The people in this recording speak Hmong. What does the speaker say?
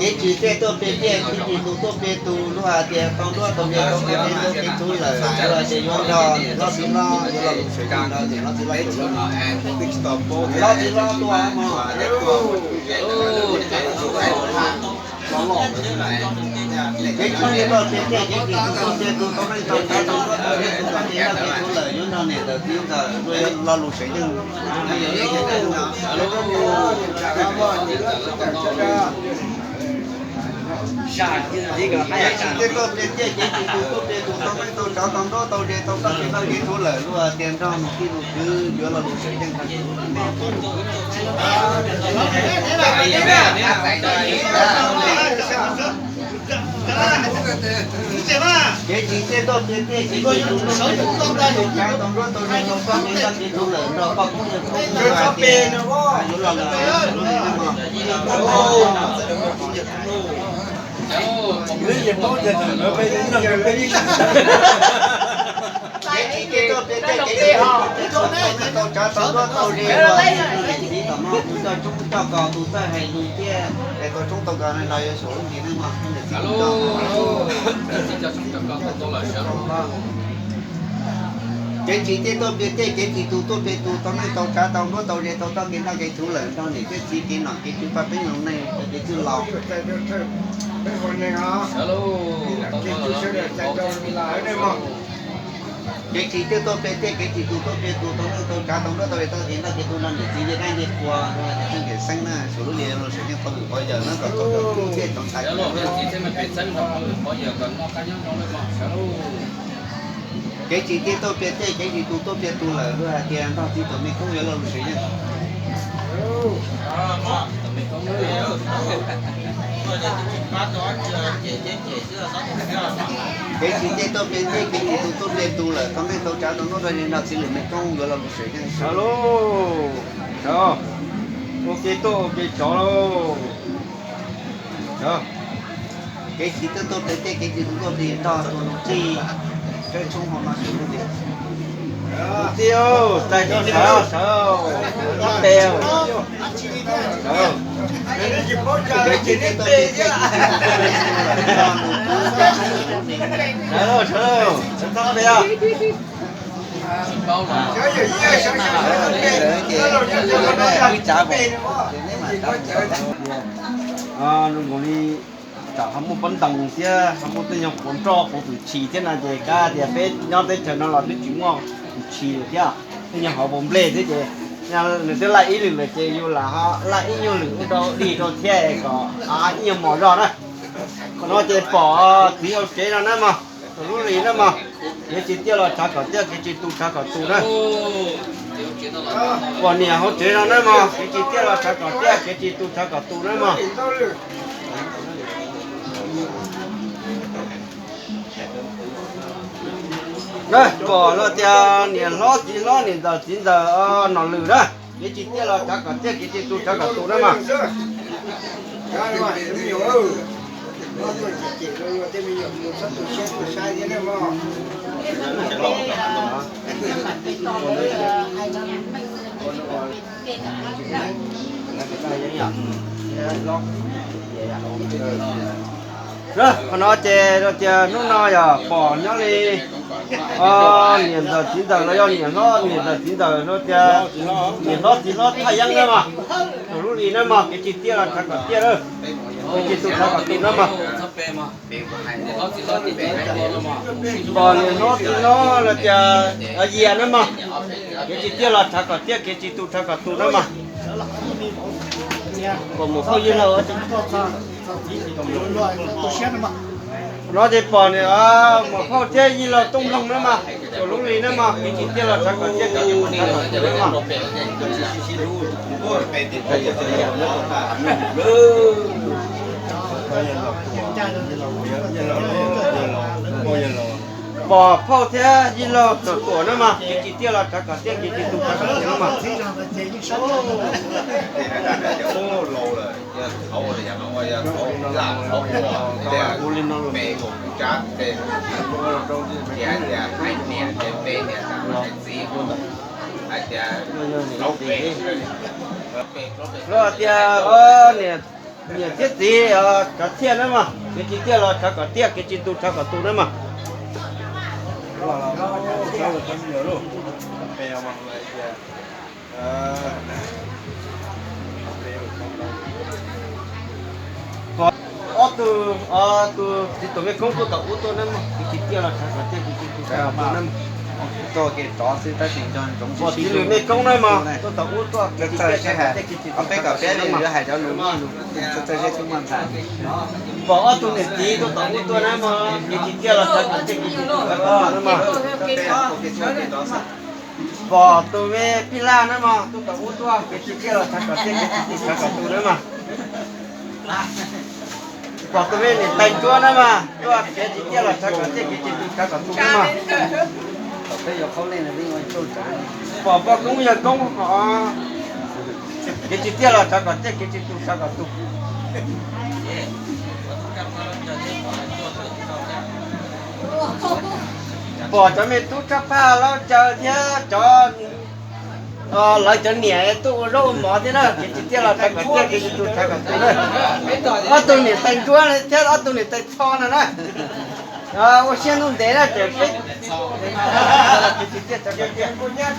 Kev tsis tej tuaj pem tej, kev tsis tus tuaj pem tus, luag hais tias tau nruab tau ze tau nruab tau ze tau kev tub lawm, ces yuav nrog niam hlob txiv hlob yuav los lus sawv daws nrog niam hlob txiv hlob caum lub, niam hlob txiv hlob tuaj mog. Kev tsis tej tuaj pem tej, kev tsis tus tuaj pem tus, tau neej tau tsav tau nruab tau ze tau kev noj kev tub lawm, yuav nrog niam ntawm txiv ntawm luag yuav los lus sawv daws. Kev tsis tej tuaj pem tej, kev tsis tus tuaj pem tus, tau neej tau tsav tau nruab tau ze tau koj kev noj kev tub lawm, luag tias nrog nws tij nws kwv yuav los lus sawv daws. Kev tsis tej tuaj pem tej, kev tsis tus tuaj pem tus, tau neej tau tsav tau nruab tau ze tau koj kev noj kev tub lawm, nrog poj koob yawg koob hais tias yuav los lus sawv daws. Kev tsis tej tuaj pem tej, kev tsis tus tuaj pem tus, tau neej tau tsav tau nruab tau ze, niam txiv tom no tus coj tshoob coj kos tus txawj hais lus thiab, es tau tshoob tau kos no los yuav xyuas lub ntiag neej mog, niam txiv tus coj. Kev tsis tej tuaj pem tej, kev tsis tus tuaj pem tus, tau neej tau tsav tau nruab tau ze tau koj kev noj kev tub lawm, nrog niam thiab txiv kev nom kev tswv paj peeb loo neej, kev txwj laus. Kev tsis tej tuaj pem tej, kev tsis tus tuaj pem tus, tau neej tau tsav tau nruab tau ze tau kev noj kev tub, nrog niam txiv nce dab nce qhua, txheej pem xeeb na, xyuas lub ntiag los sawv daws, qhov lwm qhov yawg na kom txhob tus txiaj txhob ntxhais. Kev tsis tej tuaj pem tej, kev tsis tus tuaj pem tus lawm, luag hais tias nrog txiv tus me koob yuav los lus sawv daws. Kev tsis tej tuaj pem tej, kev tsis tus tuaj pem tus lawm, tau neej tau tsav tau nruab tau ze, nrog txiv lwm me koob yuav los lus sawv daws. Sawv lauj, sawv, ua ke tuaj ua ke sov lauj. Kev tsis tej tuaj pem tej, kev tsis tus tuaj pem tus, nrog tus nus txij tsawb tshoob hauv no sawv lauj. Tus txiv, txais tau sawv, sawv, tab pes. Kev tsis tej tuaj pem tej, kev tsis tus tuaj pem tus, nrog nus txij tsawb tshoob hauv no sawv lauj, sawv, sawv tab pes. Wb tsav nkaus li tam ho muaj pob ntoos thiab ho muaj tej nyuag quav nroj quav twm tshis thiab no ces kav tias peb nyob teb chaws no los twb tsis muaj twm tshis lawm thiab, tej nyuag hauv paus nplej thiab ces nws twb laj ib lwm lawm ces yus lam ho laj ib nyuag lwm ua rau dig rau thiab kom av ib nyuag mos zog na. Qhov no ces pom txiv hauv tsev no na mog, tus lub hlis na mog, kev tsis tiaj los tshav kom tiaj, kev tsis tu tshav kom tu na. Pom niam hauv tsev no na mog, kev tsis tiaj los tshav kom tiaj, kev tsis tu tshav kom tu na mog. Na, pom lawm tias niam hlob txiv hlob niam ntxawm txiv ntxawm Nom Lwm na, kev tsis tiaj los tshav kom tiaj, kev tsis tu tshav kom tu na mog. Qhov no ces tias hnub no yog pom nyob li niam ntxawm txiv ntxawm los yog niam hlob niam ntxawm txiv ntxawm tias niam hlob txiv hlob thaj yeeb na mog, tus lub hlis na mog, kev tsis tiaj los tshav kom tiaj lawm, kev tsis tu tshav kom tu na mog. Pom niam hlob txiv hlob los tias Yias na mog, kev tsis tiaj los tshav kom tiaj, kev tsis tu tshav kom tu na mog. Pom Muam Phauj Yij Laug, no ces pom niam Muam Phauj thiab Yij Laug Tooj Nploog na mog, tus lub hlis na mog, kev tsis tiaj los tshav kom tiaj, kev tsis tu tshav kom tu na mog. Pom phauj thiab yij laug tuam tuam na mas, kev tsis tiaj los rov kom tiaj, kev tsis tu rov kom tu na mas. Luag tias niam thiab txiv rov tiaj na mas, kev tsis tiaj los rov kom tiaj, kev tsis tu rov kom tu na mas. Ob tug, tus txiv tuam mej koob tuaj tom ub tuaj na mas, kev tsis tiaj los rov kom tiaj, kev tsis tu rov kom tu na mas. Pom txiv lwm mej koob na mas, tuaj tom ub tuaj, kev tsis tiaj rov kom tiaj, kev tsis tu rov kom tu na mas. Pom ob tug niam txiv tuaj tom ub tuaj na mas, kev tsis tiaj los rov kom tiaj, kev tsis tu rov kom tu na mas. Pom tus me pij laj na mas, tuaj tom ub tuaj, kev tsis tiaj los rov kom tiaj, kev tsis tu rov kom tu na mas. Pom tus me niam tais ntsuab na mas, tuaj kev tsis tiaj los rov kom tiaj, kev tsis tu rov kom tu na mas. Pom poj koob yawg koob ho, kev tsis tiaj los rov kom tiaj, kev tsis tu rov kom tu. Pom cov me tub tshaj phaj laub caw thiab cov, lawv cov niam tuaj ua zaub ua mov thiab na, kev tsis tiaj los rov kom tiaj, kev tsis tu rov kom tu na. Ob tug niam tais ntsuab thiab ob tug niam tais txho no na, ua siab ntuj ntev na, tseem peb kev tsis tiaj rov kom tiaj.